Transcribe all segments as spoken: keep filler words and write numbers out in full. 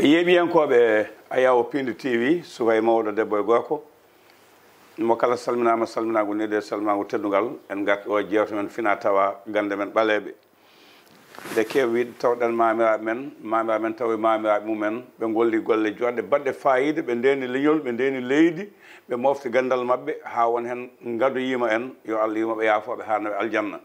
Yeeɓiyankooɓe Ayawo Pindi T V, suka e mawɗo, debbo e gorko, mo kala salminaama, salminaango neɗɗo e salminaango teddungal. En ngarti o jeewte men fina tawa gannde men ɓaleeɓe. Nde keewi wiide tawɗen maamiraaɓe men, maamiraaɓe men tawi maamiraaɓe mumen, ɓe ngolli golle joɗɗe baɗɗe faayiida, ɓe ndeeni leñol, ɓe ndeeni leydi, ɓe mofti ganndal maɓɓe, haa won heen ngadoyiima en, yo Allah yurmo ɓe, yaafo ɓe, haa naɓe aljanna.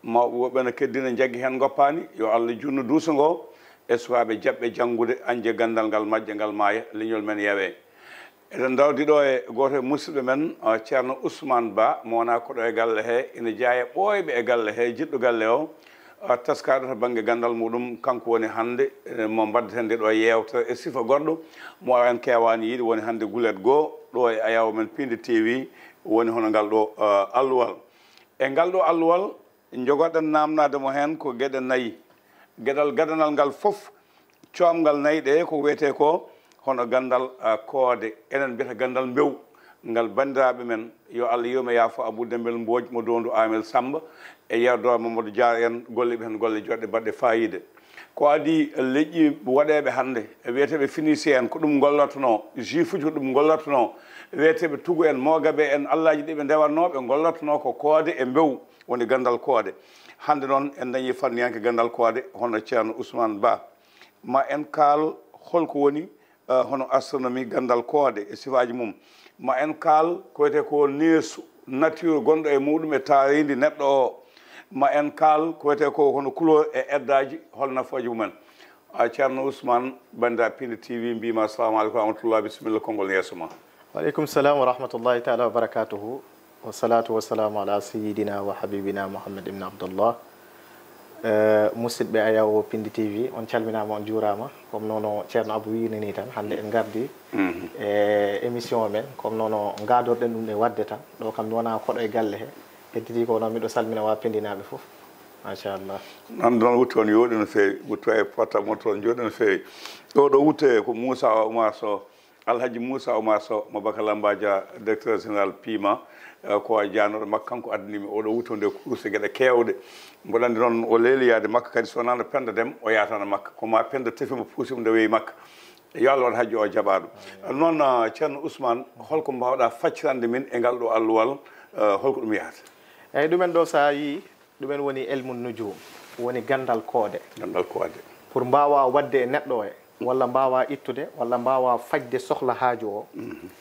Mawɓe woɓɓe no keddina, njaggi heen ngoppaani, yo Allah junnu duuso ngo e sukaaɓe jaɓɓe janngude, añde ganndal ngal, majja ngal, maaya, leñol men yawe. Eɗen ndawdi ɗo e gooto e musidɓe men, uh, Ceerno Ousmane Ba, mo wonaa ko ɗo e galle he, ina jeyaa e ɓooyɓe e galle he, jiɗɗo galle o, uh, teskaaɗo to bannge ganndal muɗum. Kanko woni hannde, eh, mo mbaddeten nde ɗo yeewtere e sifa goɗɗo, mo en keewaani yiide, woni hannde gulet goo ɗo e Ayawo men Pindi T V, woni hono ngal ɗo, uh, alluwal. E ngal ɗo alluwal, njogoɗen naamnaade mo heen ko geɗe nayi. Geɗal gadanal ngal fof, coomngal nayi ɗe ko wiyetee ko hono ganndal, ah, koode, enen mbiyata ganndal mbew, ngal banndiraaɓe men, yo Allah yurmo yaafo, Abou Dembel Mbodj mo Doondu Amel Samba e Yero Doro Mamadou Diar en, golliiɓe heen golle joɗɗe baɗɗe faayiida. Ko adii leƴƴi waɗeeɓe hannde, e wiyeteeɓe Phénicien en, ko ɗum ngollotnoo, Juif uji ko ɗum ngollotnoo, wiyeteeɓe Tugu en, Moogabe en, allaaji ɗi ɓe ndewatnoo, ɓe ngollotnoo ko koode e mbew, woni ganndal koode. Hannde noon en dañii fanniyanke ganndal koode, hono Ceerno Ousmane Ba. Ma en kaal holko woni, eh, hono astronomie, ganndal koode e sifaaji mum. Ma en kaal ko wiyetee ko neesu, nature, gonɗo e muɗum e taariindi neɗɗo o. Ma en kaal ko wiyetee ko hono couleur e eddaaji, hol nafooje mumen. A Ceerno Ousmane, banndiraaɓe Pindi T V, mbiyma assalamu aleykum wa rahmatullah, bisimilla, konngol yeeso ma. Wa aleykum salam wa rahmatullahi taala wa barakatuhu. Wa salatu wa salamu ala sayyidina wa habibina Muhammad ibn Abdullah. Eh, musidɓe Ayawo Pindi T V, on calminaama, on juuraama. Comme nono Ceerno Abou wiini ni tan, hannde en ngardi e émission men, comme nono ngaadorɗen ɗum e waɗde tan. Ɗo kam mi wonaa koɗo e galle he. Hedditi ko noon, miɗo salmina waa Pindinaaɓe fof. Machallah. Hannde noon wutte on yooɗi no feewi, wutte e portable mo toon jooɗi no feewi. Ɗo ɗo wutte ko Moussa Oumar Sow, Alhaji Moussa Oumar Sow mo Baka Lamba Dia, directeur général Pima, eh, ko a jaanooɗo makko, kanko addani mi oɗo wutte nde kurse geɗe keewɗe. Mboɗo anndi noon o leeli yaade makka kadi, so wonaa no Penda Dem o yaatano makka, ko ma Penda tefi mo puusi mo nde weyi makka. Yo Allah waɗ hajjo o jaɓaaɗo. Noon, ah, Ceerno Ousmane, holko mbaawɗa faccirande min e ngal ɗo alluwal, eh, holko ɗum yahata? Eyyi, ɗumen ɗo sa yii, ɗumen woni ilmu nujum, woni ganndal koode. Ganndal koode. Pour mbaawa waɗde e neɗɗo o, walla mbaawa ittude, walla mbaawa fajde sohla haaju o,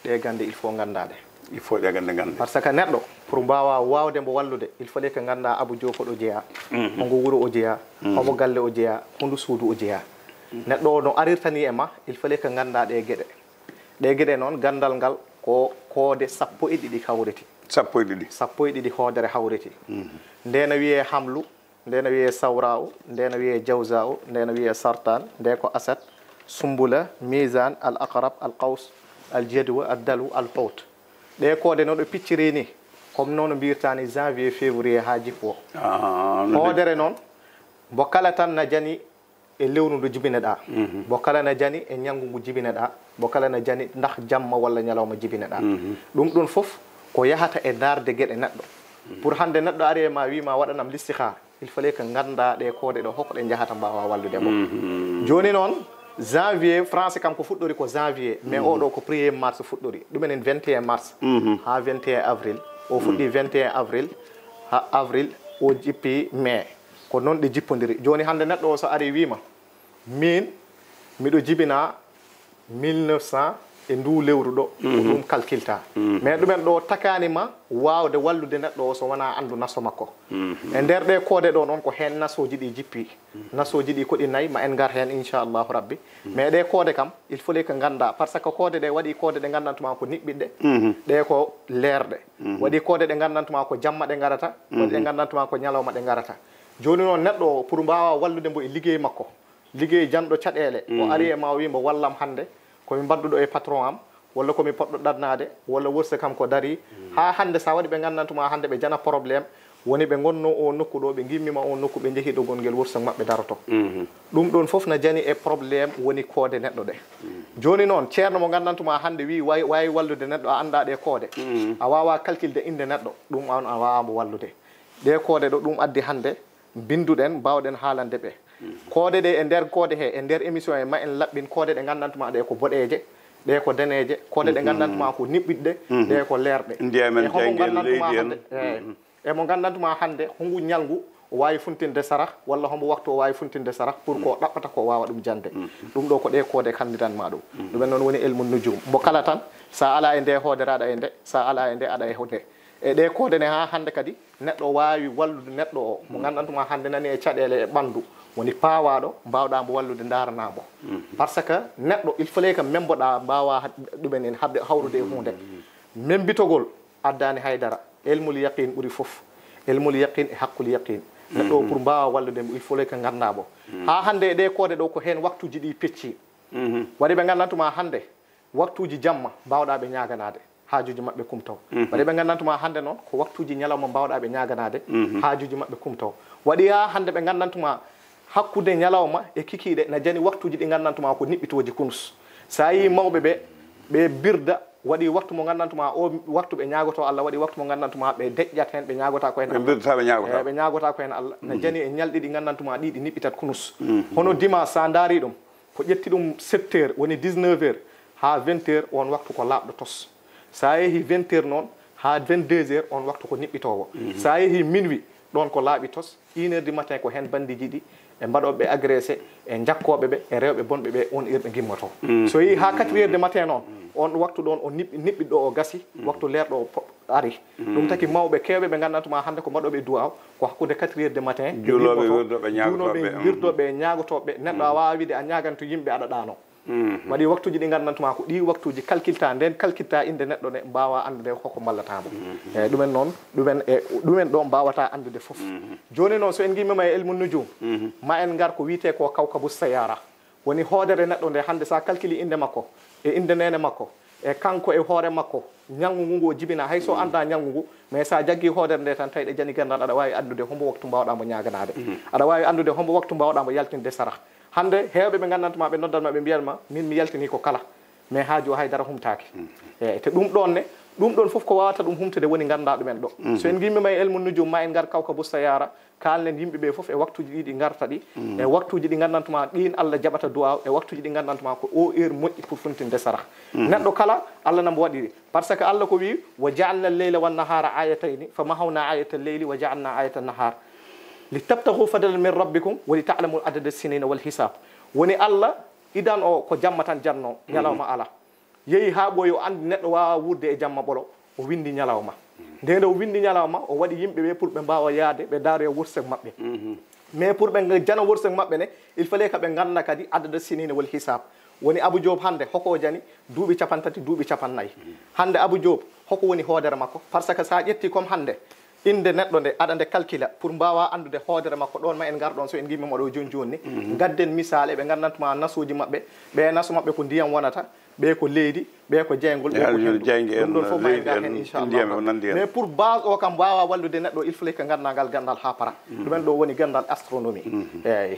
ɗe gannde il faut nganndaa ɗe. Il faut ɗe gannde ngannde. Par ce que neɗɗo, pour mbaawa waawde mbo wallude, il fallait que nganndaa Abou Diop ko ɗo jeyaa, hongo wuro o jeyaa, homo galle o jeyaa, hondu suudu o jeyaa. Neɗɗo o no arirta ni e ma, il fallait que nganndaa ɗe geɗe. Ɗe geɗe noon, ganndal ngal ko koode sappo e ɗiɗi hawriti. Sappo e ɗiɗi. Sappo e ɗiɗi hoodere hawriti. Nde na wiyee hamlu, nde na wiyee sawra'u, nde na wiyee jawza'u, nde na wiyee sartan, nde ko asad, sumbula, misan, al aqrab, al qaws, al jadwa, al dalw, al hut. Ɗe koode no ɗo picciri ni, comme noon no mbirta ni janvier, février haa jippo. Ah, no nde- Hoodere noon, mbo kala tan na jani e lewru ndu jibineɗaa. Mbo kala na jani e ñalngu ngu jibineɗaa. Mbo kala na jani ndax jamma walla ñalawma jibineɗaa. Ɗum ɗum fof ko yahata e ndaarde geɗe neɗɗo. Pour hannde neɗɗo ari e ma, wii ma waɗanam listihara, il fallait que nganndaa ɗe koode ɗo, hokko ɗe njahata, mbaawa wallude mo. Jooni noon, janvier, français kam ko fuɗɗori ko janvier, mais oɗo ko premier mars fuɗɗori. Ɗum enen vingt et un mars haa vingt et un avril. O fuɗɗi vingt et un avril, haa avril, o jippi mai. Ko noon ɗe jippondiri. Jooni hannde neɗɗo o so ari wii ma, miin miɗo jibinaa mille neuf cent e nduu lewru ɗo, ko ɗum kalkilta. Mais ɗumen ɗo takaani ma waawde wallude neɗɗo o so wonaa anndu naso makko. E nder ɗe koode ɗo noon ko heen nasooji ɗi jippi. Nasooji ɗi ko ɗi nayi, ma en ngar heen inchallahu rabbi. Mais ɗe koode kam, il fallait que nganndaa, par ce que koode ɗe waɗi koode ɗe nganndantuma ko niɓɓiɗɗe, ɗe ko leerɗe. Waɗi koode ɗe nganndantuma ko jamma ɗe ngarata, waɗi ɗe nganndantuma ko ñalawma ɗe ngarata. Jooni noon neɗɗo o, pour mbaawa wallude mbo e liggey makko, liggey janɗo caɗeele, o ari e ma o wii mbo wallam hannde, ko mi mbadduɗo e patron am, walla ko mi poɗɗo ɗannaade, walla wërsëg am ko darii. Haa hannde, so a waɗi ɓe nganndantuma hannde ɓe jana problème, woni ɓe ngonnoo o nokku ɗo, ɓe ngimmima o nokku, ɓe njehi ɗo gongel wërsëg maɓɓe daroto. Ɗum ɗon fof na jani e problème woni koode neɗɗo ɗe. Jooni noon, ceerno mo nganndantuma hannde wii way-, waawi wallude neɗɗo, a anndaa ɗe koode, a waawaa kalkilde innde neɗɗo, ɗum on a waawaa mbo wallude. Ɗe koode ɗo, ɗum addi hannde mbinnduɗen, mbaawɗen haalande ɓe. Koode ɗe e nder koode he, e nder émission he, ma en laɓɓin koode ɗe nganndantu ma ɗe ko boɗeeje, ɗe ko daneeje, koode ɗe nganndantu ma ko niɓɓiɗɗe, ɗe ko leerɗe. Ndiyam en, e homo jayngel, nganndantu ma leydi en. Hannde, eey. E mo nganndantu ma hannde, hongu ñalngu o waawi funtinde sara, walla hombo waktu o waawi funtinde sara, pour ko ɗaɓɓata ko waawa ɗum jannde. Ɗum ɗo ko ɗe koode kanndiran ma ɗum. Ɗum en noon woni ilmu nujum. Mbo kala tan, sa ala e nde hoodere aɗa e nde, sa ala e nde aɗa e nde. E ɗe koode ne haa hannde kadi, neɗɗo waawi wallude neɗɗo o, mo nganndantu ma hannde nani e caɗeele e ɓanndu, woni paawaaɗo, mbaawɗa mbo wallude, ndaarana mbo. Par ce que neɗɗo, il fallait que memboɗa, mbaawa ha-, ɗumen en haɓde hawrude e huunde. Membitogol addaani haydara. Ilmul yaqin ɓuri fof. Ilmul yaqin e haqqul yaqin. Neɗɗo o, pour mbaawa wallude mbo, il fallait que ngannda mbo. Haa hannde e ɗe koode ɗo, ko heen waktuuji ɗi pecci. Waɗi ɓe nganndantu ma hannde, waktuuji jamma mbaawɗa ɓe ñaaganaade, haajuuji maɓɓe kumto. Waɗi ɓe nganndantu ma hannde noon, ko waktuuji ñalawma mbaawɗa ɓe ñaaganaade, haajuuji maɓɓe kumto. Waɗi haa hannde ɓe nganndantu ma hakkunde ñalawma e kikiiɗe na jani waktuuji ɗi nganndantu ma ko niɓɓitooji kunus. Sa yii mawɓe ɓe, ɓe birda, waɗi waktu mo nganndantu ma o waktu ɓe ñaagoto Allah, waɗi waktu mo nganndantu ma ɓe deƴƴat heen, ɓe ñaagota ko heen Ɓe Allah. Birdataa, ɓe ñaagota. Eey, ɓe ñaagota ko heen Allah. Na jani e ñalɗi ɗi nganndantu ma ɗi, ɗi niɓɓitat kunus. Hono dima sa ndaari ɗum, ko ƴetti ɗum sept heures, woni dix-neuf heures, haa vingt heures, on waktu ko laaɓɗo tos. Sa yehi vingt heures noon, haa vingt-deux heures, on waktu ko niɓɓitoowo. Sa yehi minuit, ɗoon ko laaɓi tos. Une heure du matin ko heen banndiiji ɗi, e mbaɗooɓe agressé, e jakkooɓe ɓe, e rewɓe bonɓe ɓe, on heure ɓe ngimmoto. So yehi haa quatre heures du matin noon, on waktu ɗoon o niɓɓi, niɓɓiɗɗo o gasi, waktu leerɗo o po-, ari. Ɗum taki mawɓe keewɓe ɓe nganndantu ma hannde ko mbaɗooɓe duwaaw, ko hakkunde quatre heures du matin, ɓe Juulooɓe, ngimmoto, wirdoɓe, ñaagotooɓe, juulooɓe, mm. wirdoɓe, ñaagotooɓe, neɗɗo a waawaa wiide a ñaaganto yimɓe aɗa ɗaano. Waɗi waktuuji ɗi nganndantu ma ko ɗi waktuuji kalkilta, nden kalkilta innde neɗɗo ne, mbaawa anndude hoko mballata mo. Eyi, ɗumen noon, ɗumen e, ɗumen ɗo mbaawata anndude fof. Jooni noon, so en ngimmiima e ilmu nujum, ma en ngar ko wiyetee ko kawkabu sayara. Woni hoodere neɗɗo nde, hannde sa kalkili innde makko, e innde neene makko, e kanko e hoore makko, ñalngu ngu ngu o jibina, hay so annda ñalngu ngu, mais sa jaggi hoodere nde tan, tawi ɗe jani ganndal, aɗa waawi anndude hombo waktu mbaawɗa mo ñaaganaade. Aɗa waawi anndude hombo waktu mbaawɗa mo yaltinde sara. Hannde, heewɓe ɓe nganndantu ma, ɓe noddan ma, ɓe mbiyan ma, min mi yaltini ko kala, mais haaju o haydara humtaaki. Eyi, te ɗum ɗoon ne, ɗum ɗoon fof ko waawata ɗum humtude woni ngannda ɗumen ɗo. So en ngimmiima e ilmu nujum, ma en ngar kawkabu sayara, kaalnen yimɓe ɓe fof e waktuuji ɗi ɗi ngarta ɗi, e waktuuji ɗi nganndantu ma ɗin Allah jaɓata duwaaw, e waktuuji ɗi nganndantu ma ko o heure moƴƴi pour funtinde sara. Neɗɗo kala, Allah na mo waɗiri. Par ce que Allah ko wi, "Wa ja'alna al-layla wan nahara ayatayni, fa mahawna ayata al-layli wa ja'alna ayata an-nahar. Li tabtaghu fadlan min rabbikum wa li ta'lamu adada as-sinina wal hisab." Woni Allah, idan o ko jamma tan janno, ñalawma ala. Yehi haa ɓooyi, o anndi neɗɗo waawaa wuurde e jamma ɓolo, o winndi ñalawma. Nde nde o winndi ñalawma, o waɗi yimɓe ɓe pour ɓe mbaawa yahde, ɓe ndaaroya wursek maɓɓe. Mais pour ɓe jana wursek maɓɓe ne, il fallait que ɓe ngannda kadi adada sinina wal hisab. Woni Abou Diop hannde, hoko o jani? Duuɓi capantati, duuɓi capannay. Hannde Abou Diop, hoko woni hoodere makko? Par ce que sa ƴetti comme hannde, innde neɗɗo nde, aɗa nde calcula pour mbaawa anndude hoodere makko. Ɗoon ma en ngar ɗoon, so en ngimmiima ɗo jooni jooni ni. Ngadden misaal e ɓe nganndantu ma nasooji maɓɓe. Ɓe naso maɓɓe ko ndiyam wonata, ɓe ko leydi, ɓe ko jeyngol, ɓe ko Yaa, hendu. Jeyngol en, ɗum ɗon fof ma en leydi ngar en, heen, inchallah. Ndiyam en, wonande en. Mais pour base o kam waawa wallude neɗɗo, il fallait que ngannda ngal ganndal haa para. Ɗumen ɗo woni ganndal astronomie. Eeyi.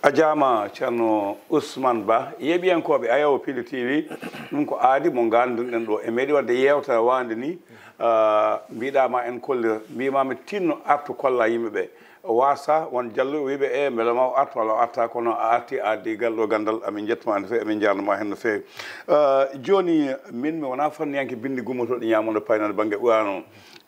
A jaama, Ceerno Ousmane Ba. Yeeɓiyankooɓe Ayaw Pili T V, ɗum ko aadi mo ngannduɗen ɗo. E meɗi waɗde yeewtere waande ni, ah, mbiɗa ma en kollira, mbima mi tinno artu kolla yimɓe ɓe. Wasa won jalluɓe wiɓe, "E, mbele ma o artu walla o arta, kono a arti, a addi gal ɗo ganndal." Amin njettuma no feewi, amin njarnuma heen no feewi. Ah, jooni min mi wona fanniyanke binndi gummotoɗi ñamoɗo paynal bannge Qur'an o.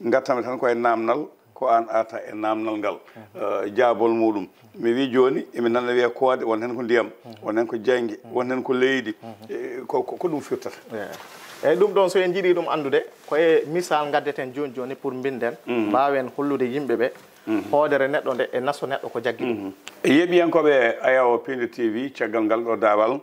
Ngartami tan ko e namnal, ko an arta e namnal ngal. Ah, jaabol muɗum. Mi wi jooni, emi nana wiya koode, won heen ko ndiyam, won heen ko jayge, won heen ko leydi. E, ko, ko, ko ɗum firtata? Eyi. Eyi, ɗum ɗon, so en njiɗi ɗum anndude, ko e misal ngaddeten jooni jooni pour mbinden, mbaawen hollude yimɓe ɓe hoodere neɗɗo nde e naso neɗɗo ko jaggi ɗum. E yeeɓiyankooɓe Ayaw Pindi T V, caggal ngal ɗo daawal,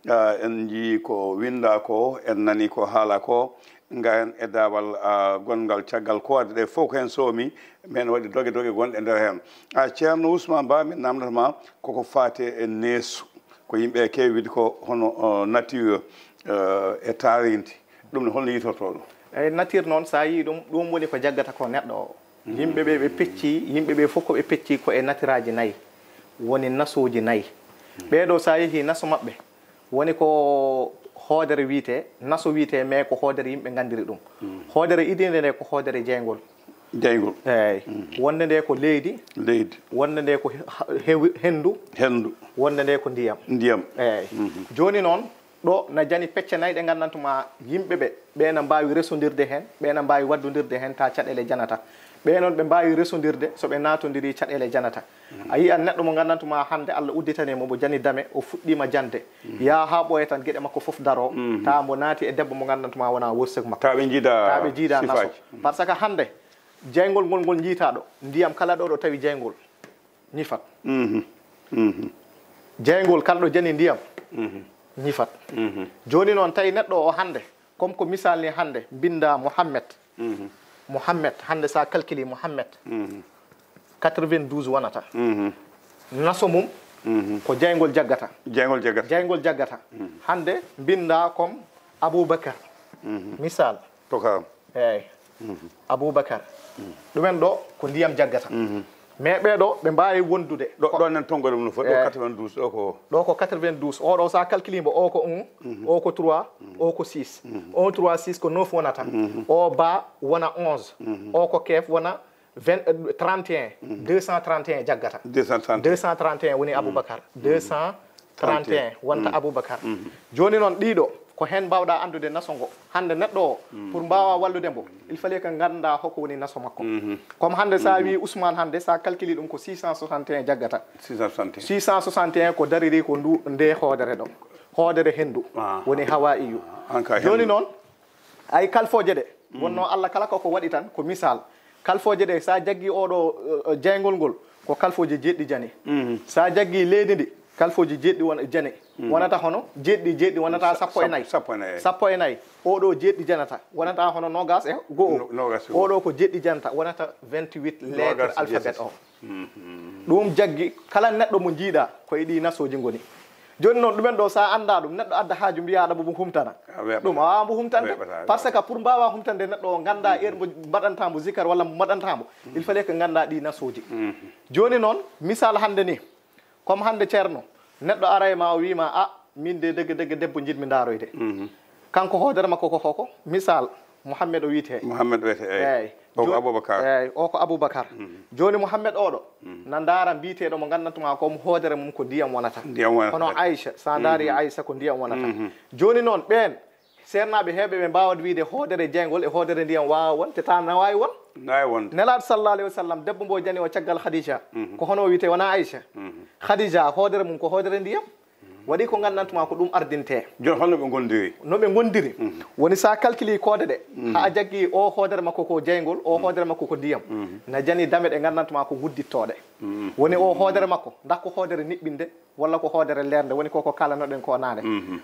ah, en njii ko winnda ko, en nani ko haala ko, ngayen e daawal, ah, gonngal caggal koode ɗe fof ko heen soomi, men waɗi doge doge gonɗe nder heen. Ah, Ceerno Ousmane Ba, min namndata ma koko faati e neesu, ko yimɓe keewi wiide ko hono, oh, nature, eh, e taarindi. Ɗum ne, holno yitorto ɗum? Eyi, nature noon, so a yii ɗum, ɗum woni ko jaggata ko neɗɗo o. Yimɓe ɓe, ɓe pecci, yimɓe ɓe fof ko ɓe pecci ko e natiraaji nayi, woni nasooji nayi. Ɓee ɗo, so a yehii naso maɓɓe, woni ko hoodere wiyetee, naso wiyetee, mais ko hoodere yimɓe nganndiri ɗum. Hoodere idinde nde ko hoodere jeyngol. Jayngol. Eeyi. Wonde nde ko leydi, Leydi. Wonde nde ko he- hewi- henndu, Henndu. Wonde nde ko ndiyam. Ndiyam. Eeyi. Jooni noon, ɗo na jani pecce nayi ɗe nganndantu ma yimɓe ɓe, ɓe na mbaawi resondirde heen, ɓe na mbaawi waddondirde heen, ta caɗeele janata. Ɓe noon ɓe mbaawi resondirde, so ɓe naatondiri caɗeele janata. A yiyat neɗɗo mo nganndantu ma hannde Allah udditani mo, mo jani dame, o fuɗɗiima jande. Yaa haa ɓooya tan geɗe makko fof daro, ta mbo naati e debbo mo nganndantu ma wona worsak makko. Ta ɓe njiida Ta ɓe njiida naso. sifaaji. Par ce que hannde jayngol ngol ngol njiitaɗo, ndiyam kala ɗo ɗo tawi jayngol, ñifat. Jayngol kala ɗo jani ndiyam, ñifat. Jooni noon tawi neɗɗo o hannde, comme ko misal ni hannde, mbinnda Mohammed. Mohammed, hannde sa calculi Mohammed, quatre-vingt-douze wonata. Naso mum, ko jayngol jaggata. Jayngol jaggata. Jayngol jaggata. Hannde mbinnda comme Aboubacar. Misal. To ka. Eeyi. Aboubacar. Ɗumen ɗo ko ndiyam jaggata. Mais ɓee ɗo ɓe mbaawi wondude. Ɗo ɗo nen tonngol mum no foti ɗo Eeyi. quatre-vingt-douze ɗo ko. Ɗo ko quatre-vingt-douze, oɗo sa calculi mbo, o ko un, o ko trois, o ko six. Un trois six ko neuf wonata. O ba wona onze. O ko keef wona vingt, trente et un, deux cent trente et un jaggata. Deux cent trente. Deux cent trente et un woni Aboubacar. Deux cent trente et un wonta Aboubacar. Jooni noon ɗiɗo ko heen mbawɗa anndude naso ngo. Hannde neɗɗo o, pour mbaawa wallude mbo, il fallait que ngannda hoko woni naso makko. Comme hannde sa wi Ousmane, hannde sa calculi ɗum ko six cent soixante et un jaggata. Six cent soixante. Six cent soixante et un ko dariri ko ndu nde hoodere ɗo. Hoodere henndu. Ah. Woni hawa iyu. An ka Jooni henndu. Noon, ay kalfooje ɗe, wonno Allah kala koko waɗi tan ko misal. Kalfooje ɗe, sa jaggi oɗo, eh, jayngol ngol, ko kalfooje jeeɗiɗi jani. Sa jaggi leydi ndi, kalfooje jeeɗiɗi won jani. Wonata hono jeeɗiɗi jeeɗiɗi wonata sappo e nayi. Sappo e nayi. Sappo e nayi. Oɗo jeeɗiɗi janata, wonata hono nogas e go'o. No- nogas e go'o. Oɗo ko jeeɗiɗi janata, wonata vingt-huit lettres Nogas e alphabet jeetati. O. Ɗum jaggi kala neɗɗo mo jiiɗa ko e ɗi nasoji ngoni. Jooni noon ɗumen ɗo sa annda ɗum, neɗɗo adda haaju mbiya aɗa mo humtana. A weeɓata. Ɗum a wawa mbo humtande. Weeɓata. Par ce que pour mbawa humtande neɗɗo o ngannda heure mbo mbaɗanta mbo zikar walla mbo mbaɗanta mbo, il fallait que ngannda ɗi nasoji. Jooni noon misal hannde ni, comme hannde ceerno, neɗɗo aray ma o wima a min de degge degge debbo jiɗmi ndaroyde. Kanko hoodere makko ko hoko misal Mouhamed o wiyete. Mouhamed wiyete, eyi. Eyi. O ko Jo- Aboubacar. Eyi, o ko Aboubacar. Jooni Mouhamed oɗo na ndaara mbiyeteɗo mo nganndantu ma ko mo hoodere mum ko ndiyam wonata. Ndiyam wonata. Kono Aïcha, sa ndaari Aïcha ko ndiyam wonata. Jooni noon ɓeen seernaaɓe heewɓe ɓe mbawat wiyde hoodere jayngol e hoodere ndiyam wawa won, te ta na wawi won. Nayi wonde. Nelaaɗo sallallahu alayhi wa sallam, debbo mbo jani o caggal Khadija. Ko hono o wiyete wona Aïcha. Khadija hoodere mum ko hoodere ndiyam. Waɗi ko nganndantu ma ko ɗum ardinte. Jooni holno ɓe ngondiri? No ɓe ngondiri. Woni sa calculi koode ɗe, ha a jaggi o hoodere makko ko jayngol, o hoodere makko ko ndiyam. Na jani dame ɗe nganndantu ma ko guddittoɗe. Woni o hoodere makko, ndax ko hoodere niɓɓinde, walla ko hoodere leerde, woni koko kalanoɗen ko naane.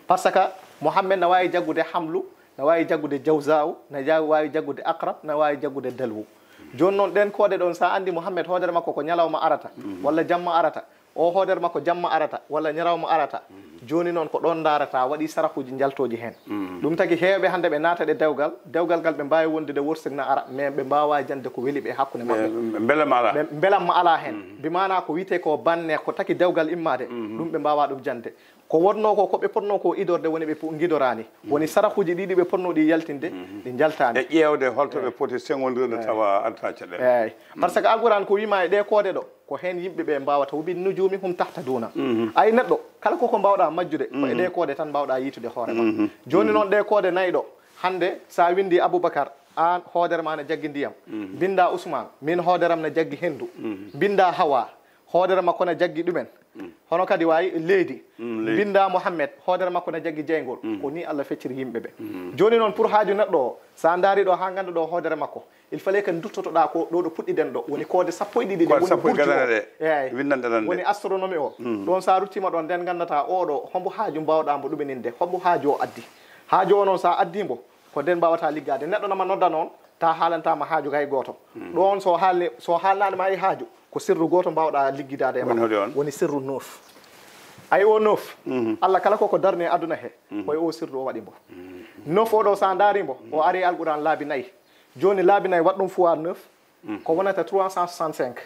Par ce que Mouhamed na wawi jaggude hamlu, na wawi jaggude jawzaw, na ja- wawi jaggude akrab, na wawi jaggude dalwu. Jooni noon ɗen koode ɗon sa anndi Mouhamed hoodere makko ko ñalawma arata, walla jamma arata, o hoodere makko jamma arata walla ñarawma arata. Jooni noon ko ɗon ndaarata waɗi sarahuji njaltoji heen. Ɗum tagi heewɓe hannde ɓe naata ɗe dewgal, dewgal ngal ɓe mbaawi wondude worsek na ara, mais ɓe mbaawa jande ko weli ɓe hakkunde maɓɓe. Belamma ala. Ɓe belamma ala heen. Bi maana ko wiyetee ko banne ko taki dewgal immaade, ɗum ɓe mbaawa ɗum jande. Ko wonnoo ko, ko ɓe potnoo ko idorde woni ɓe pu- ngidoraani. Woni sarahuji ɗi ɗi ɓe potnoo ɗi yaltinde, ɗi njaltaani. E ƴeewde holto ɓe poti seŋondirde tawa addataa caɗeele. Eeyi. Par ce que Alquran ko wiima e ɗee koode ɗo, ko heen yimɓe ɓe mbaawata, "Wa bin nujumi hum tahtaduuna." Ay neɗɗo, kala koko mbaawɗa majjude, ko e ɗee koode tan mbaawɗa yiitude hoore ma. Jooni noon ɗee koode nayi ɗo, hannde sa winndi Aboubacar, aan hoodere ma na jaggi ndiyam. Mbinnda Ousmane, min hooderam na jaggi henndu. Mbinnda Hawa, hoodere makko na jaggi ɗumen. Hono kadi wayi leydi. Mbinnda Mouhamed, hoodere makko na jaggi jeyngol. Ko ni Allah fecciri yimɓe ɓe. Jooni noon pour haaju neɗɗo o, sa ndaari ɗo ha nganndu ɗo hoodere makko, il fallait que duttotoɗa ko ɗo ɗo puɗɗiɗen ɗo. Woni koode sappo e ɗiɗi ɗe Koode woni sappo e burju gaɗaɗe o. Ɗe. Eeyi. Winndanɗe ɗan ɗe. Woni astronomie o. Ɗon sa ruttima ɗon nden nganndata oɗo hombo haaju mbawɗa mbo ɗumininde, hombo haaju o addi. Haaju o noon sa addi mbo, ko nden mbawata liggade. Neɗɗo nama nodda noon, ta haalantama haaju hay gooto. Ɗon so haalni, so haalnanima e haaju, ko sirru gooto mbawɗa liggidade e Woni makko. Hoɗi on? Woni sirru neuf. Ay o neuf, Allah kala koko darni e aduna he, koye o sirru o waɗi mbo. Neuf o ɗo sa ndaari mbo, o ari e Alquran laabi nayi. Jooni laabi nayi waɗ ɗum fois neuf, ko wonata trois cent soixante-cinq.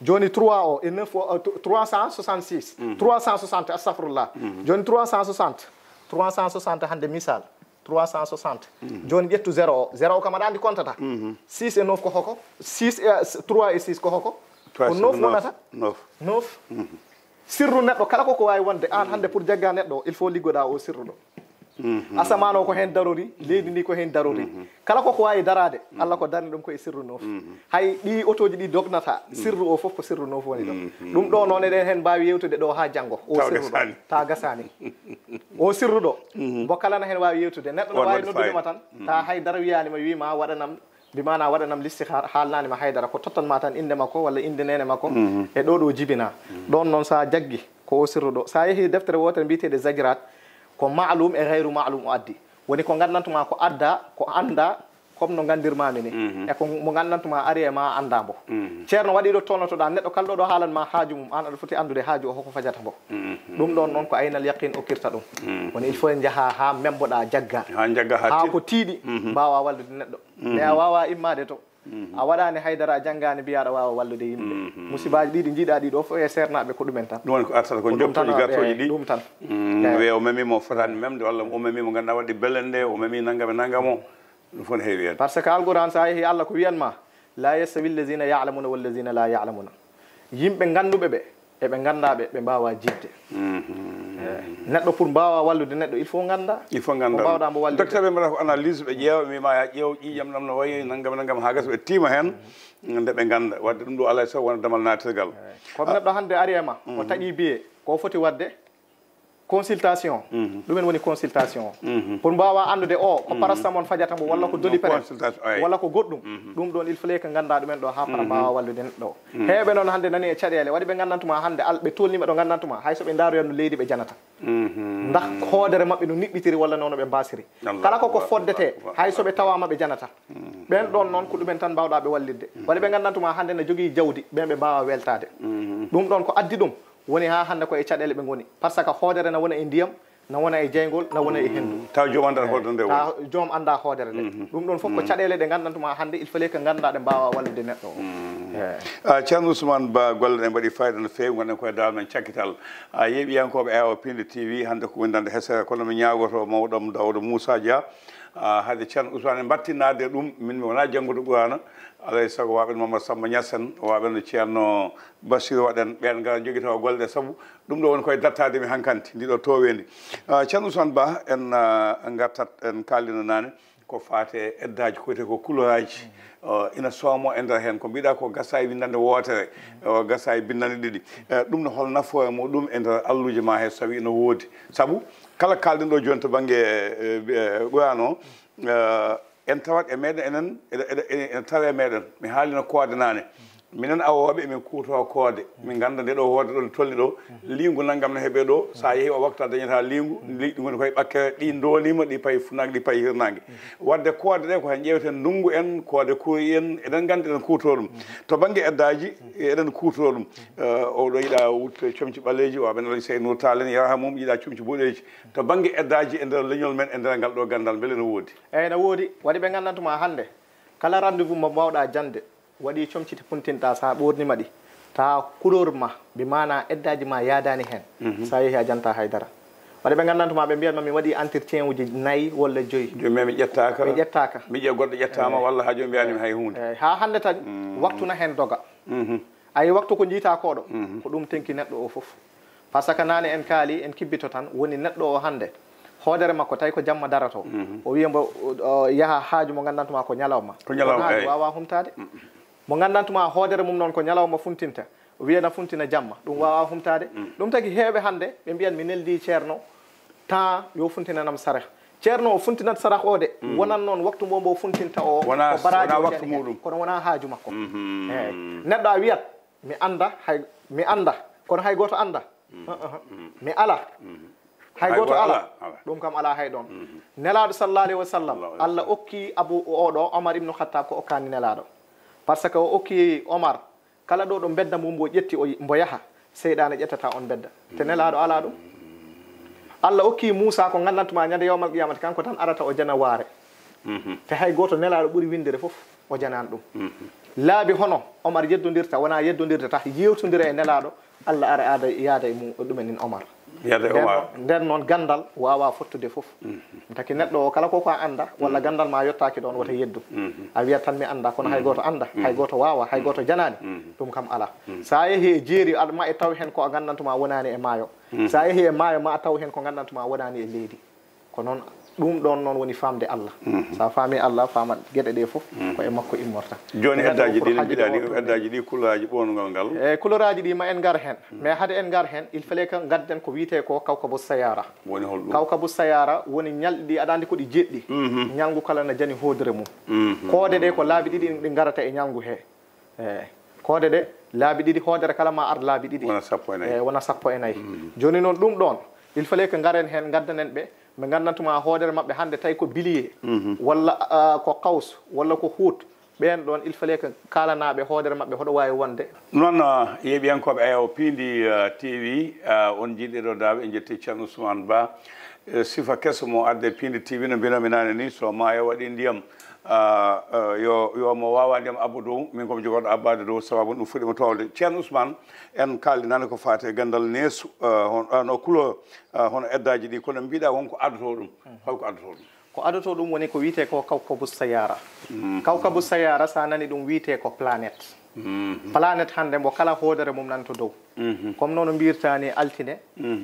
Jooni trois o e neuf o, euh, trois cent soixante-six. Trois cent soixante, astahfirullah. Jooni trois cent soixante, trois cent soixante hannde misal. trois cent soixante. Jooni ƴettu zéro o. Zéro o kam aɗa anndi kontata. Six e neuf ko hoko? Six e, trois e six ko hoko? Ko neuf wonata? Neuf. Neuf. Sirru neɗɗo kala ko ko waawi wonde, aan hannde pour jagga neɗɗo o, il faut liggoɗaa o sirru ɗo. Asamaan o ko heen darori, leydi ndi ko heen darori. Kala ko ko waawi daraade, Allah ko darni ɗum ko e sirru neuf. Hay ɗi otooji ɗi dognata, sirru o fof ko sirru neuf woni ɗo. Ɗum ɗo noon eɗen heen mbaawi yewtude ɗo haa janngo. O Tawa sirru ɗo, gasaani. Tawa gasaani. O sirru ɗo, mbo kala na heen waawi yewtude. Neɗɗo no On waawi waɗi noddude fayida. Ma tan, tawa hay dara wiyaani ma, wii ma waɗanam, mbi maana waɗanam listihar, haalnaani ma haydara, ko tottan ma tan innde makko walla innde neene makko, e ɗo ɗo jibina. Ɗoon noon so a jaggi, ko o sirru ɗo. So a yehi deftere wootere mbiyeteede Zagirat, ko maalum e gayru maalum o addi. Woni ko nganndantu ma ko adda, ko annda, comme no nganndirmaami ni. E ko mo nganndantu ma ari e ma annda mbo. Ceerno waɗi ɗo tolnotoɗa, neɗɗo kala ɗo ɗo haalan ma haaju mum, aan aɗa foti anndude haaju o hoko fajata mbo. Ɗum ɗoon noon ko aynal yaqin okkirta ɗum. Woni il faut en njaha haa memboɗa jagga. Haa jagga haa Haa tiiɗi. Ko tiiɗi, mbaawa wallude neɗɗo. Mais a waawa immaade to. A waɗaani haydara, a janngaani, mbiya aɗa waawa wallude yimɓe. Musibaaji ɗi ɗi njiiɗa ɗi ɗo fof e seernaaɓe ko ɗumen tan. Ɗum woni ko artata ko Ko ɗum tan, joftoji eh, gartoji ɗi. Ɗum tan. Mm, Eh. Wiya o memi mo fotaani memde, walla o memi mo ganduɗa waɗi belende, o memi nangam e nangam o. Ɗum fof ne heewi hen. Par ce que Alquran, so a yehi, Allah ko wiyan ma, "La yastawi allazina ya'lamuna wallazina la ya'lamuna." Yimɓe ngannduɓe ɓe, e ɓe nganndaa ɓe, ɓe mbaawaa jiɗde. Eh, neɗɗo pour mbaawaa wallude neɗɗo, il faut nganndaa. Il faut nganndaa. Ko mbaawɗaa mbo wallude. Docteur ɓe mbaɗa ko analyse, ɓe ƴeewa, ɓe mbiya, "Maa yaa ƴeew ƴiiƴam ɗam no wayi, nangam e nangam," haa gasa ɓe tiima heen, nde ɓe ngannda. Wadde ɗum ɗo alaa e sago wona damal naatirgal. Ko neɗɗo hannde ari e ma, o taƴi biye, ko foti waɗde? Consultation. Ɗumen woni consultation o. Pour mbaawaa anndude o, ko paracétamol fajata mbo, walla ko doliprane, walla ko goɗɗum. Ɗum ɗoon, il fallait que nganndaa ɗumen ɗo, haa para mbaawaa wallude neɗɗo o. Heewɓe noon hannde nani e caɗeele, waɗi ɓe nganndantu ma hannde, al-, ɓe tolnii ma ɗo nganndantu ma, hay so ɓe ndaaroyan no leydi ɓe janata. Ndax hoodere maɓɓe no niɓɓitiri walla no no ɓe mbaasiri. Kala ko ko foddetee, hay so ɓe tawaama ɓe janata. Ɓeen ɗoon noon ko ɗumen tan mbaawɗaa ɓe wallitde. Waɗi ɓe nganndantu ma hannde no jogii jawdi, ɓeen ɓe mbaawaa weltaade. Ɗum ɗoon ko addi ɗum. Woni haa hannde ko e caɗeele ɓe ngoni. Par ce que hoodere na wona e ndiyam, na wona e jeyngol, na wona e henndu. Taw joom anndaa hoodere nde woni. Taw joom anndaa hoodere nde. Ɗum ɗoon fof ko caɗeele ɗe nganndantu ma hannde, il fallait que nganndaa ɗe mbaawaa wallude neɗɗo o. Eey. Ah, Ceerno Ousmane Ba, golle ɗe mbaɗi fayida no feewi, ngonɗen koye dal men cakkital. Ah, yeeɓiyankooɓe Awa Pindi T V, hannde ko winndande hesere, kono mi ñaagoto mawɗo am Daouda Moussa Dia, ah, hade Ceerno Ousmane mbattinaade ɗum, min mi wonaa janngude Qur'aana, alaa e sago waaɓen Mamadou Samba Niassène, waaɓen no Ceerno Bassirou waɗen, ɓeen ngara njogitoo golle ɗe, sabu ɗum ɗo woni koye dattaade mi hankanti, ndi ɗo tooweendi. Ah, Ceerno Ousmane Ba, en, ah, ngartat, en kaalino naane ko faati e eddaaji, ko wiyetee ko couleur aji. Ah, ina soomoo e nder heen, ko mbiɗa ko gasa e winndannde wootere, o gasa e binndannde ɗiɗi. Eh, ɗum no hol nafoore muɗum e nder alluuje ma he, so tawi ina woodi? Sabu kala kaalɗen ɗo jooni to bannge, eh, eh, Qur'aana o, eh, en tawat e meɗen enen, eɗe, eɗe, eɗe, ene tawe e meɗen. Mi haalino koode naane. Minen awooɓe, emin kuuto koode. Min ngannda nde ɗo hoode ɗo nde tolni ɗo. Liingu nanngam ne heɓe ɗo. So a yehi o waktu a dañata liingu. Liɗɗi ngoni koye ɓakkere. Ɗi ndolima, ɗi payi funaange, ɗi payi hirnaange. Wadde koode ɗe ko heen ƴeewten ndunngu en, koode kuri en. Eɗen nganndi eɗen kuuto ɗum. To bannge eddaaji, eɗen kuuto ɗum. Eh, oɗo yiɗa wuttude comci ɓaleeji, o aɓe nalaji Sey Nour Tall en, yarhamum, yiɗa comci boɗeeji. To bannge eddaaji e nder leñol men, e nder ngal ɗo ganndal, mbele no woodi? Eey, no woodi. Waɗi ɓe nganndantuma hannde, kala rendez-vous mo mbaawɗaa jaŋde, waɗi comci ɗi puntinɗaa, so a ɓoornima ɗi, tawa couleur ma, bi maana eddaaji ma yaadaani heen. So a yehi a janta hay dara. Waɗi ɓe nganndantuma, ɓe mbiyatma mi waɗi entretien uji nayi walla joyi. Jooni mi ƴettaaka. Mi ƴettaaka. Mi ƴe-, goɗɗo ƴettaama walla haa jooni mbiyaani mi hay huunde. Eey, haa hannde tan, waktu na heen doga. Ayi, waktu ko njiytaa ko ɗo, ko ɗum tenki neɗɗo o fof. Par ce que naane en kaali, en kibbito tan, woni neɗɗo o hannde, hoodere makko tawi ko jamma daroto. O wiya mbo, o yaha haaju mo nganndantuma ko ñalawma. Ko ñalawma, kono haaju eey. Waawaa humtaade. Mo nganndantuma hoodere mum noon ko ñalawma funtinta, o wiya na funtina jamma, ɗum waawaa humtaade. Ɗum tagi heewɓe hannde, ɓe mbiyan mi neldi ceerno, temps yo funtinanam sarah. Ceerno o funtinat sarah o de, wonaa noon waktu mbo mbo funtinta o, wonaa, ko baraaji wonaa o waktu jani heen, muɗum. Kono wonaa haaju makko. Eey. Neɗɗo a wiyat, mi annda, hay, mi annda, kono hay gooto annda. Uh-uh. Mi ala. Hay gooto ala. Ala, ala. Ɗum kam alaa hay ɗoon. Nelaaɗo sallallahu alayhi wa sallam, Allah okki Abu, oɗo Omar ibn Khattab ko okkaani Nelaaɗo. Par ce que o okki Omar, kala ɗo ɗo mbedda mum mbo ƴetti o, mbo yaha, seyɗaane ƴettata on mbedda. Te Nelaaɗo alaa ɗum. Allah okki Muusa ko nganndantuma ñande yawmal qiyamati, kanko tan arata o jana waare. Te hay gooto Nelaaɗo ɓuri winndere fof, o janaani ɗum. Laabi hono Omar yeddondirta, wonaa yeddondirde tan, yeewtondira e Nelaaɗo, Allah ara aada, yaada e mum, ɗumen in Omar. Yadde o nden waawa. Noon, nden noon ganndal waawaa fottude fof. Ɗum taki neɗɗo o kala ko ko a annda walla ganndal ma yottaaki ɗoon, wota yeddu. A wiyat tan mi annda, kono hay gooto annda, hay gooto waawa, hay gooto janaani. Ɗum kam alaa. So a yehii e jeeri, aɗa ma e taw heen ko a nganndantuma wonaani e maayo. So a yehii e maayo, ma a taw heen ko nganndantuma wonaani e leydi. Ko noon, ɗum ɗoon noon woni faamde Allah. So a faami Allah, faamat geɗe ɗe fof ko e makko immorta. Jooni Neɗɗo eddaaji o ɗi foti no mbiɗa ni, hajjude o eddaaji ɗi, kulolaaji ɓownugol ngal. E kulolaaji ɗi ma en ngar heen, mais hade en ngar heen, il fallait que ngadden ko wiyetee ko kawkabu sayara. Woni hol ɗum? Kawkabu sayara woni ñalɗi ɗi, aɗa anndi ko ɗi jeɗɗi. Ñalngu kala na jani hoodere mum. Koode ɗe ko laabi ɗiɗi ɗi ngarata e ñalngu he. Eeyi. Koode ɗe laabi ɗiɗi, hoodere kala ma ar laabi ɗiɗi. Wona sappo e nayi. Eeyi, wona sappo e nayi. Jooni noon, ɗum ɗoon, il fallait que ngaren heen, ngaddanen ɓe, ɓe nganndantu ma hoodere maɓɓe hannde tawi ko biliye, walla ah, ko kaws, walla ko huut. Ɓeen ɗoon, il fallait que kaalanaaɓe hoodere maɓɓe hoɗo waawi wonde. Noon, ah, yeeɓiyankooɓe Ayaw Piindi, ah, T V, ah, on njiɗɗo ɗo daaɓe, en njetti Ceerno Ousmane Ba, eh, sifa keso mo adde Piindi T V, no mbinomi naane ni, so maayo waɗi ndiyam, ah, ah, yo, yo mo waawa ndiyam abbo dow, min ko mi jogorɗo abbaade dow, sababu ɗum fuɗɗima toowde. Ceerno Ousmane, en kaali naane ko faati e ganndal neesu, ah, hon, ah, no kulo, ah, hono eddaaji ɗi, kono mbiɗa won ko addoto ɗum. Holko addoto ɗum? Ko addoto ɗum woni ko wiyetee ko kawkabu sayara. Kawkabu sayara, so a nani ɗum wiyetee ko planète. Planète hannde mbo kala hoodere mum nan to dow. Comme noon no mbirta ni altine,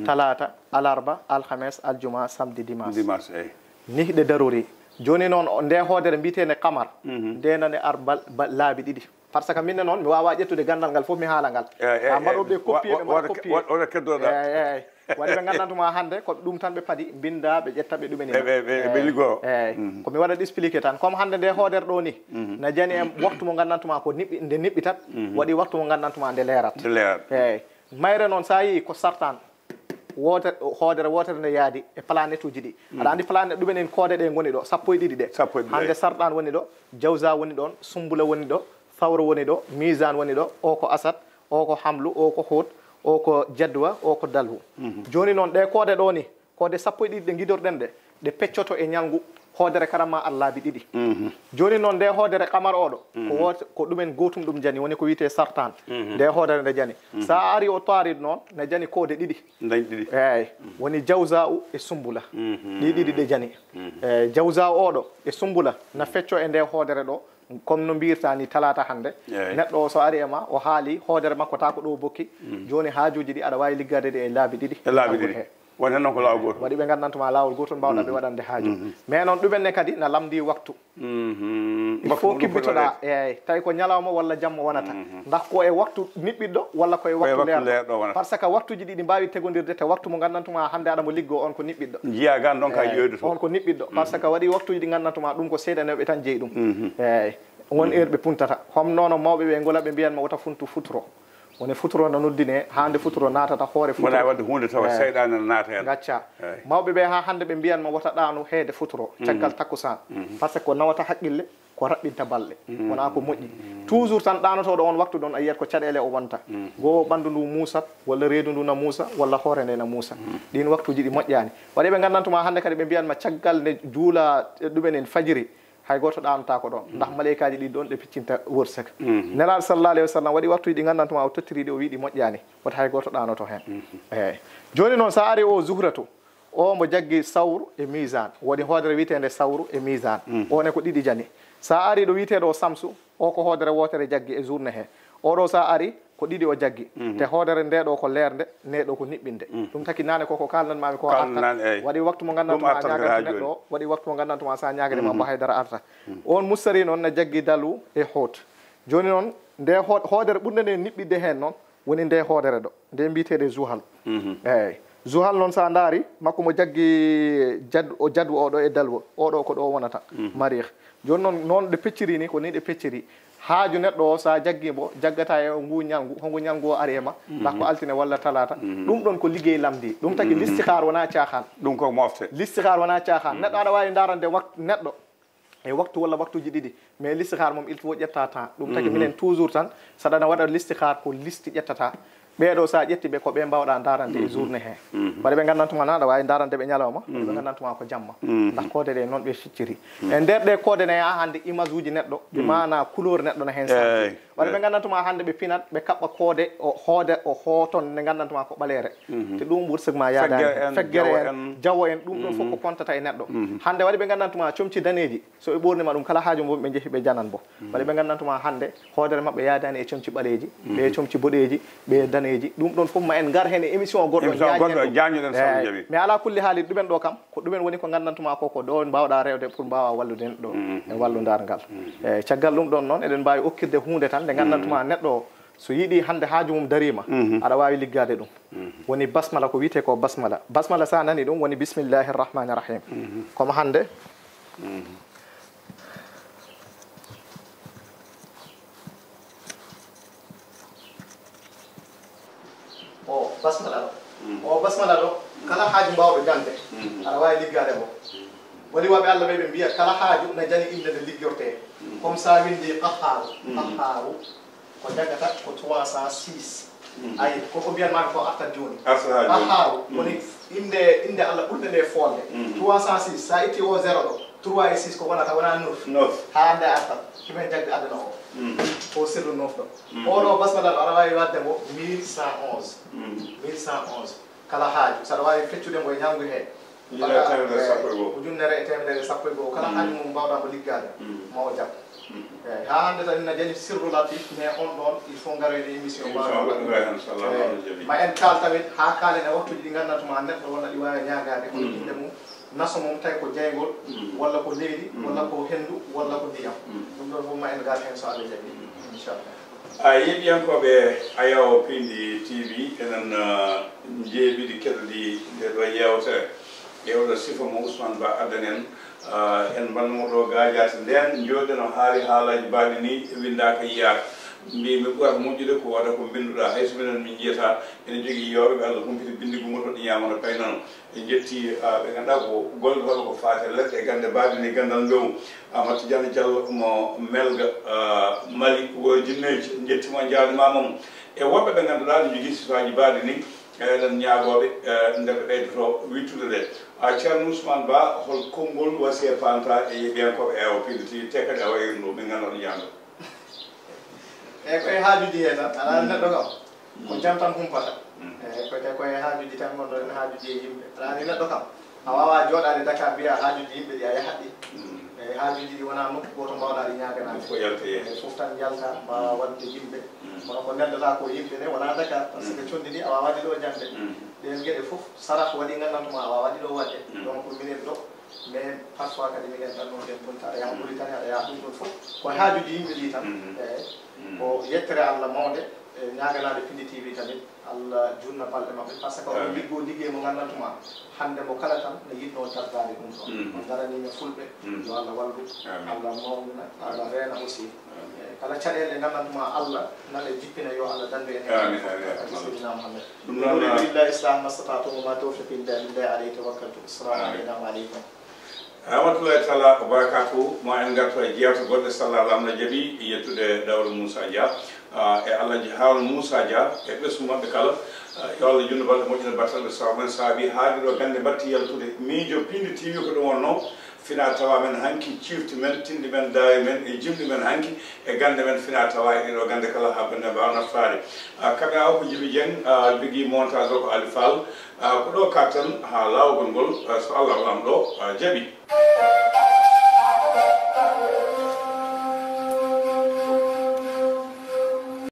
talaata, alarba, alhames, aljuma, samedi, dimanche. Dimanche, eyi. Nih ɗe darori. Jooni noon, o- nde hoodere mbiyeteende qamar, nde nane ar bal- ba- laabi ɗiɗi. Par ce que minne noon, mi waawaa ƴettude ganndal ngal fof mi haala ngal. Eyi, eyi, Haa mbaɗo eyi. ɓe copier, ɓe mbaɗa copier. Wona keddoɗa. Eyi, eyi. Waɗi ɓe nganndantu ma hannde, ko ɗum tan ɓe padi, mbinnda, ɓe ƴetta, ɓe ɗumen Ɓe- ɓe- ɓe- ɓe liggoro. Ko mi waɗat expliqué tan. Comme hannde nde hoodere ɗo ni, na jani e waktu mo nganndantu ma ko niɓɓi, nde niɓɓitat, waɗi waktu mo nganndantu ma nde leerat. Nde leerat. Eyi. Mayre noon, so a yii ko sartan, woote-, hoodere wootere nde yaadi e planetuuji ɗi. Aɗa anndi planet ɗumen en koode ɗe ngoni ɗo, sappo e ɗiɗi ɗe. Sappo e ɗiɗi ɗe. Hannde sartan woni ɗo, jawza woni ɗon, sumbula woni ɗo, sawro woni ɗo, misan woni ɗo, o ko asat, o ko hamlu, o ko hut, o ko jadwa, o ko dalhu. Jooni noon, ɗe koode ɗo ni, koode sappo e ɗiɗi ɗe ngidorɗen ɗe, ɗe peccoto e ñalngu hoodere kala ma ar laabi ɗiɗi. Jooni noon, nde hoodere qamar oɗo, ko woote, ko ɗumen gootum ɗum jani, woni ko wiyetee sartan. Nde hoodere nde jani. So a ari o taarid noon, na jani koode ɗiɗi. Dañ ɗiɗi. Eeyi, woni jawza u e sumbula. Ɗi ɗiɗi ɗe jani. Eeyi, jawza u oɗo e sumbula na fecco e nde hoodere ɗo, comme no mbirta ni talaata hannde. Eeyi. Neɗɗo o so ari e ma, o haali hoodere makko ta ko ɗo bokki. Jooni haajuuji ɗi aɗa waawi liggaade ɗi e laabi ɗiɗi. E laabi ɗiɗi. He. Woni heen noon ko laawol gootol. Waɗi ɓe nganndantu ma laawol gootol mbaawɗa ɓe waɗande haaju. Mais noon ɗumen ne kadi na lamndi waktu. Il faut kibbitoɗa, eeyi, tawi ko ñalawma walla jamma wonata. Ndax ko e waktu niɓɓiɗɗo walla ko e waktu leerɗo. Leerɗo wonata. Par ce que waktuuji ɗi ɗi mbaawi tegondirde te waktu mo nganndantu ma hannde aɗa mo liggo on ko niɓɓiɗɗo. Njiya gan ɗon ka yiyoyde to. On ko niɓɓiɗɗo. Par ce que waɗi waktuuji ɗi nganndantu ma ɗum ko seedanewɓe tan jeyi ɗum. Eeyi. Won heure ɓe puntata. Hom noon mawɓe ɓe ngola ɓe mbiyan ma wota funtu futuro. Woni futuro no noddine, haa nde futuro naatata hoore futuro. Wona wadde huunde tawa seyɗaane no naata heen. Gacca. Eeyi. Mawɓe ɓe haa hannde ɓe mbiyan ma wota ɗaanu heede futuro, caggal takkusaan. Par ce que ko nawata haqqille, ko raɓɓinta balɗe. Wona ko moƴƴi. Toujours tan ɗaanotooɗo on waktu ɗon a yiyat ko caɗeele o wonta. Goo ɓanndu ndu muusat, walla reedu ndu na muusa, walla hoore nde na muusa. Ɗiin waktuuji ɗi moƴƴaani. Waɗi ɓe nganndantu ma hannde kadi ɓe mbiyan ma caggal nde juula ɗumen en fajiri, hay gooto ɗaanotaako ɗoon, ndax maleykaaji ɗi ɗoon ɗe piccinta wërsëg. Nelaaɗo sallallahu alayhi wa sallam waɗi waktuuji ɗi nganndantu ma o tottiri ɗi, o wiyi ɗi moƴƴaani, wota hay gooto ɗaanoto heen. Eeyi. Jooni noon, so a ari o zuhratu, o mbo jaggi sawru e misan, woni hoodere wiyeteende sawru e misan. O ne ko ɗiɗi jani. So a ari ɗo wiyeteeɗo o samsu, o ko hoodere wootere jaggi e journée he. Oɗo so a ari, ko ɗiɗi o jaggi. Te hoodere nde ɗo ko leernde, nde ɗo ko niɓɓinde. Ɗum taki naane koko kalnan mami ko arta. Kalnan, eeyi. Waɗi waktu mo nganndantu ma a ñaaganto neɗɗo o, waɗi waktu mo nganndantu ma so a ñaagani ma mbo haydara arta. On mustari noon na jaggi dalu e hoot. Jooni noon, nde ho-, hoodere ɓurnde nde niɓɓidde heen noon, woni nde hoodere ɗo, nde mbiyeteeɗe zuhal. Eeyi. Zuhal noon, so a ndaari, makko mo jaggi jad-, o jadu oɗo e dalwo, oɗo ko ɗo wonata, marih. Jooni noon, noon ɗe pecciri ni, ko ni ɗe pecciri. Haaju neɗɗo o, so a jaggi mbo, jaggata e ngu ñalngu, hongu ñalngu o ari e ma, ndax ko altine walla talaata. Ɗum ɗon ko liggey lamndi. Ɗum taki listihar wona caaxaan. Ɗum ko mofte. Listihar wona caaxaan. Neɗɗo aɗa waawi ndaarande waktu neɗɗo e waktu walla waktuuji ɗiɗi. Mais listihar mum, il faut ƴetta temps. Ɗum taki minen toujours tan, saɗa na waɗa listihar ko listi ƴettata. Ɓee ɗoo, so a ƴetti ɓe, ko ɓe mbaawɗaa ndaarande e journée hee. Waɗi ɓe nganndantu ma, aɗa waawi ndaarande ɓe ñalawma, waɗi ɓe nganndantu ma ko jamma. Ndax koode ɗe noon ɓe cicciri. E nder ɗe koode ne, haa hannde image uji neɗɗo, bi maanaa couleur neɗɗo ne heen saaji. Waɗi ɓe nganndantu ma, hannde ɓe pinat, ɓe kaɓɓa koode, o hoode, o hooton nde nganndantu ma ko ɓaleere. Te ɗum wursak ma yaadaani heen. Feggere en, jawo en, ɗum ɗon fof ko kontata e neɗɗo. Hannde waɗi ɓe nganndantu ma comci daneeji, so ɓe ɓoorni ma ɗum, kala haaju mum ɓe njehi ɓe janan bo. Waɗi ɓe nganndantu ma hannde hoodere maɓɓe yaadaani e comci ɓaleeji, ɓe comci boɗeeji, ɓe daneeji. Ɗum ɗon fof ma en ngar heen e émission goɗɗo, jaajnen ɗum. Jaajnoɗen sabu. Eeyi. Jaɓi. Mais alaa kulli haali, ɗumen ɗo kam, ko ɗumen woni ko nganndantu ma ko, ko ɗo mbaawɗaa rewde pour mbaawa wallude en ɗo e wallundaar ngal. Eeyi, caggal ɗum ɗon noon, eɗen mbaawi okkirde huunde tan nde nganndantu ma neɗɗo o, so yiɗi hannde haaju mum dariima, aɗa waawi liggaade ɗum. Woni basmala, ko wiyetee ko basmala. Basmala, so a nani ɗum, woni bismillahi rahmani rahim. Comme hannde, o basmala ɗo. O basmala ɗo, kala haaju mbaawɗo jaŋde, aɗa waawi liggaade mo. Woni waɓe Allah ɓe, ɓe mbiya kala haaju na jani innde nde liggortee. Comme so a winndi Qahhaaru, Qahhaaru, ko jagata ko trois cent six. Ayi, ko ko mbiyan maa ko artat jooni. Artat haa jooni. Qahhaaru woni innde, innde Allah ɓurnde nde foolde. Trois cent six, so a itti o zéro ɗo, trois e six ko wonata, wona neuf. Neuf. Haa nde artat, ɗumen jagdi aduna o. Ko sirru neuf ɗo. Oɗo basmala ɗo, aɗa waawi waɗde mo mille cent onze. Mille cent onze. Kala haaju, so aɗa waawi feccude mo e ñalngu hee. Ujunere e teemedere sappo e go'o. Ujunere e teemedere sappo e go'o. Kala haaju mum mbaawɗaa mo liggaade, ma o jaɓ. Eeyi, haa hannde tan ina jani sirru latif, mais on ɗon, il faut ngaroyde émission mbaawɗaa waɗude. Eeyi, ma en kaal tawet, haa kaalen e waktuuji ɗi nganndantu ma neɗɗo wona ɗi waawi ñaagaade, hono innde mum, naso mum, tawi ko jeyngol, walla ko leydi, walla ko henndu, walla ko ndiyam. Ɗum ɗon fof ma en ngar heen so Allah jaɓi, inchallah. A yeɗiyankooɓe Ayawo Pindi T V, enen, ah, njeeɓiɗi keɗoɗi nde ɗo yeewtere. Ƴeewɗo sifa mo Ousmane Ba addani en, ah, en mbanno mo ɗo gaajaate ndeen, njooɗi no haali haalaaji baaɗi ni, winndaaka yiyaaka. Mbi mi ɓurata moƴƴude ko waɗa ko mbinnduɗaa, hay so minen min njiyata, ene jogii yiyooɓe ɓe Allah humpiti binndi gummoto ɗi ñaamano paynano. En njetti, ah, ɓe ngannduɗaa ko gollotooɓe ko faati e leɗɗe e gannde baaɗi ni, ganndal mbewu. Amadou Tidiane Diallo mo Melga, ah, Mali, Wuro Jinneeji, en njettiima, en njaarniima mo. E woɓɓe ɓe ngannduɗaa no njogii sifaaji baaɗi ni, eɗen ñaagooɓe, eh, nde ɓe ɓeydoto wiɗtude nde. Ah, Ceerno Ousmane Ba, hol konngol wasiya paanta e yeeɓiyankooɓe Ayawo Pindi T V, te kadi a wayirno, min nganndaa ɗo njaarno. Eeyi, ko e haajuuji hee tan, alaa neɗɗo kam. Ko jam tan humpata. Eeyi, ko te ko e haajuuji tan ngonɗon, en haajuuji e yimɓe. Alaa ni neɗɗo kam, a waawaa jooɗaade Dakar mbiyaa haajuuji yimɓe ɗi a yahat ɗi. Eeyi, haajuuji ɗi wonaa nokku gooto mbaawɗaa ɗi ñaaganaade. Fof yalta heen. Eeyi, fof tan yalta, mbaawa waɗde yimɓe. Kono ko neldataa ko yimɓe ne wonaa Dakar, par ce que conndi ndi a waawaa ɗi ɗo jaŋde. Ɗeen geɗe fof, saraf waɗi nganndantu ma a waawaa ɗi ɗo waɗde. Donc, minen ɗo, mais parfois kadi minen tan noon, en bonta, aɗa yaha Mauritanie, aɗa yaha ɗum ɗon fof. Ko e haajuuji yimɓe ɗi tan. Eeyi, ko yettere Allah mawnde, e ñaaganaade Pindi T V tamit, Allah juutna balɗe maɓɓe, par ce que on liggoo liggey mo nganndantu ma, hannde mo kala tan ne yiɗnoo dardaade ɗum ɗon. On ndaraniima fulɓe, yo Allah wallu, Allah mawnina, Allah reena aussi. Eeyi, kala caɗeele ɗe nganndantu ma Allah nana jippina, yo Allah danndu en heen. Amiin, amiin, amiin. Seydina Muhammad. Ɗum noon, أعوذ بالله، أصلح ما استطعت وما توفيقي إلا بالله عليه توكلت. السلام علينا وعليكم. Rahmatullahi taala wa barakatuhu. Mo en ngarto e jeewte goɗɗe, so Allah Laamɗo jaɓi, yettude Dawro Moussa Dia, ah, e Alhaji Harouna Moussa Dia, e ɓesngu maɓɓe kala. Ah, yo Allah juutnu balɗe, moƴƴina battane, sabu men saabi haaɗi ɗo gannde mbatti yaltude. Miijo Pindi T V ko ɗum wonnoo. Fina tawa men hanki, ciifti men, tinndi men, daawe men, e jimɗi men hanki, e gannde men fina tawa e ɗiɗo gannde kala haa gannde mbaawa naftaade. Ah, kamera o ko Jibi Dieng, ah, jogii montage o ko Ali Fall. Ah, ko ɗo kaɗten haa laawol ngol, ah, so Allah Laamɗo, ah, jaɓi.